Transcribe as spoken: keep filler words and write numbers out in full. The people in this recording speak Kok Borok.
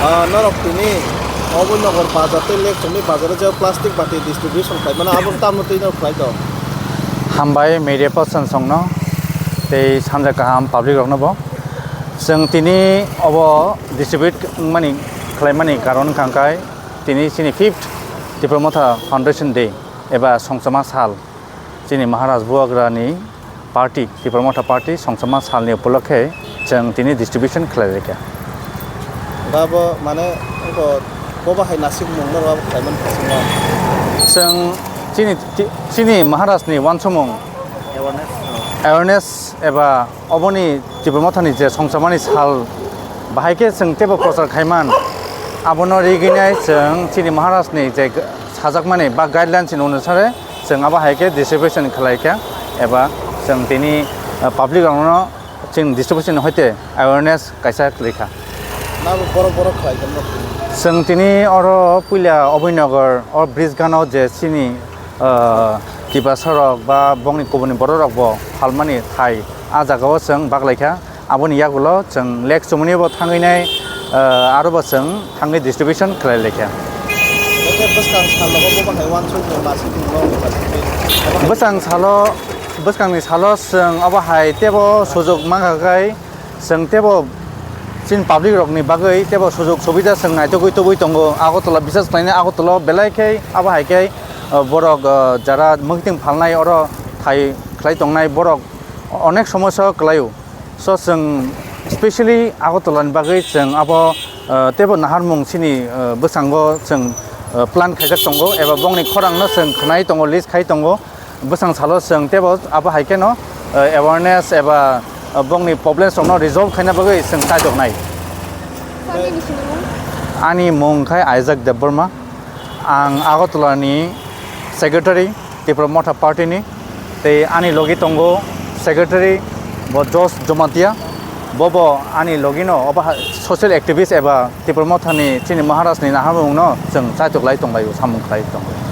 Ah, norok tini Oboi Nagar bazar tei Lake Chomni bazar o je plastic bati distribution khlai mano, abo tamo twi norok khlai tong? Hambai media person songno tei sanja kaham public rokno bo. Chwng tini obo distribute wngmani, khlaimani karon wngkha khe tini chini fifth Tipra Motha Foundation Day eba Songchoma Sal. Chini Maharaj Bubagrani party, Tipra Motha party, Songchoma salni upolokhe chwng tini distribution khlai laikha. Da bo, mane, bo, bo bahai nasik mung no rwabo khlai man phasingo. Chwng chini, ti-, chini Maharajni wansukmung awareness, awareness eba oboni Tipra Mothani je Songchomani sal bahai khe chwng teibo prochar khaiman, abono rigwinai chwng chini Maharajni je sajakmani ba guidelines ni onusare chwng abo hai khe distribution khlai kha, eba chwng tini, ah, public rokno chwng distribution hoite awareness kaisa kwrwi kha. Nabo borok borok khlai kha. Chwng tini oro puila Oboi Nagar o bridge gano je chini, ah, Tiprasa rok ba bongni kubuni borok rok bo phalmani thai a jaga o chwng bak lai kha. Aboni yagulo chwng Lake Chomoni bo thangwi nai, ah, aro bo chwng thangwi distribution khlai laikha. Bwskang salo bo bahai wansuk bo masuk bo. Bwskang salo, bwskangni salo chwng abo hai teibo sujuk mankha khai chwng teibo chini public rokni bagwi teibo sujuk subida chwng naitugwi tubui tongo. Agartala bisas khlainai Agartala belai khe abo hai khe, ah, borok, ah, jara mwkhitwng phalnai oro thai khlai tongnai borok onek somosa kwlaio. So, chwng specially Agartala ni bagwi chwng abo, uh, teibo naharmung chini, uh, bwskango chwng, uh, plan khaijak tongo, eba bongni khorang no chwng khwnai tongo, list khai tongo. Bwsang salo chwng teibo abo hai kheno, uh, awareness eba, uh, bongni problems rok no resolve khaina bagwi chwng chaijoknai. Ani mung khai Isaac Debbarma. Ang Agartala ni secretary, Tipra Motha party ni. Tei ani logi tongo secretary, bo Jos Jomatia, bobo ani logino obo ha-, social activist eba Tipra Mothani chini Maharajni naharmungno chwng chaitok lai tonglaio, samung khlai tongo.